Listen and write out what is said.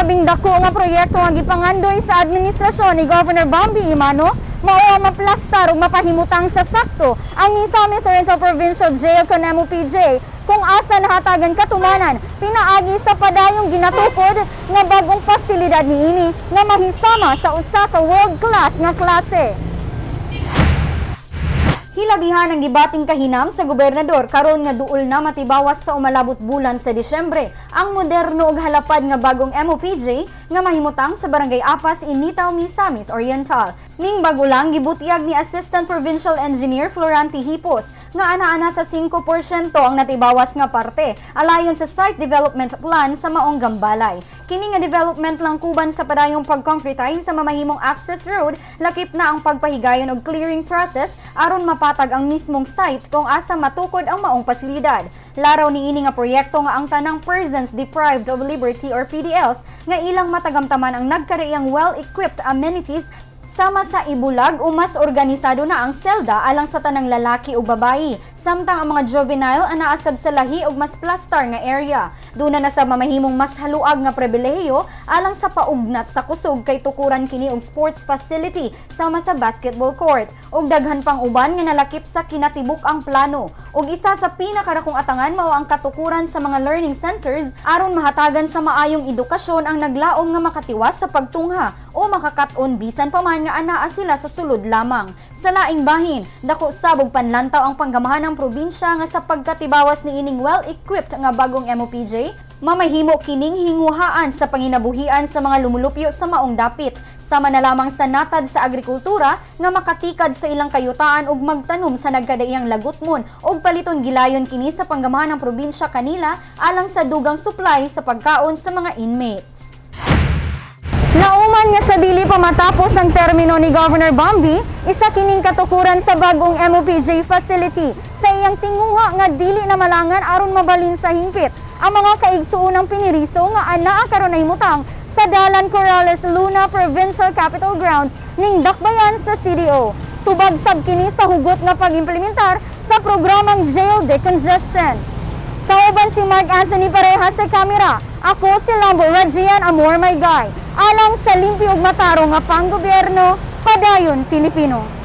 labing dako nga proyekto nga gipangandoy sa administrasyon ni Governor Bambi Emano mao ang maplastar ug mapahimutang sa sakto ang Misamis Oriental Provincial Jail kon MOPJ, kung asa nahatagan katumanan pinaagi sa padayong ginatukod nga bagong pasilidad niini nga mahisama sa usa ka world class nga klase. Hilabihan ang gibating kahinam sa gobernador karon nga duol na matibawas sa umalabot bulan sa Disyembre ang moderno ug halapad nga bagong MOPJ nga mahimutang sa Barangay Apas, Initao, Misamis Oriental. Ning bago lang gibutyag ni Assistant Provincial Engineer Florante Hipos nga ana-ana sa 5% ang natibawas nga parte alayon sa site development plan sa maong gambalay. Kini nga development lang kuban sa padayong pag-concretize sa mamahimong access road, lakip na ang pagpahigayon og clearing process aron mapatag ang mismong site kung asa matukod ang maong pasilidad. Laraw niini nga proyekto nga ang tanang persons deprived of liberty or PDLs nga ilang matagamtaman ang nagkadaiyang well-equipped amenities sama sa ibulag o mas organisado na ang selda alang sa tanang lalaki o babayi, samtang ang mga juvenile anaa sab sa lahi og mas plastar nga area. Duna na sa mamahimong mas haluag nga pribilehiyo alang sa paugnat sa kusog kay tukuran kini og sports facility sama sa basketball court ug daghan pang uban nga nalakip sa kinatibuk-ang plano. Ug isa sa pinakarakong atangan mao ang katukuran sa mga learning centers aron mahatagan sa maayong edukasyon ang naglaom nga makatiwas sa pagtungha o makakat-on bisan pa man nga anaa sila sa sulod lamang. Sa laing bahin, dako sab og panlantaw ang panggamahan ng probinsya nga sa pagkatibawas ni ining well-equipped nga bagong MOPJ, mamahimo kining hinguhaan sa panginabuhian sa mga lumulupyo sa maong dapit, sama na lamang sa natad sa agrikultura nga makatikad sa ilang kayutaan ug magtanom sa nagkadaiyang lagutmon ug paliton gilayon kini sa panggamahan ng probinsya kanila alang sa dugang supply sa pagkaon sa mga inmates. Nauman nga sa dili pa matapos ang termino ni Governor Bambi, isa kining katukuran sa bagong MOPJ facility sa iyang tinguha nga dili na malangan aron mabalin sa hingpit ang mga kaigsuonang piniriso nga anaa karon nahimutang sa Dalan Corrales Luna Provincial Capitol Grounds ning dakbayan sa CDO. Tubag sab kini sa hugot nga pag-implementar sa programang jail decongestion. Kauban si Mark Anthony Pareja sa kamera. Ako si Lambo Rajian Amor My Guy. Alang sa limpyo ug matarong nga panggobyerno, padayon, Pilipino.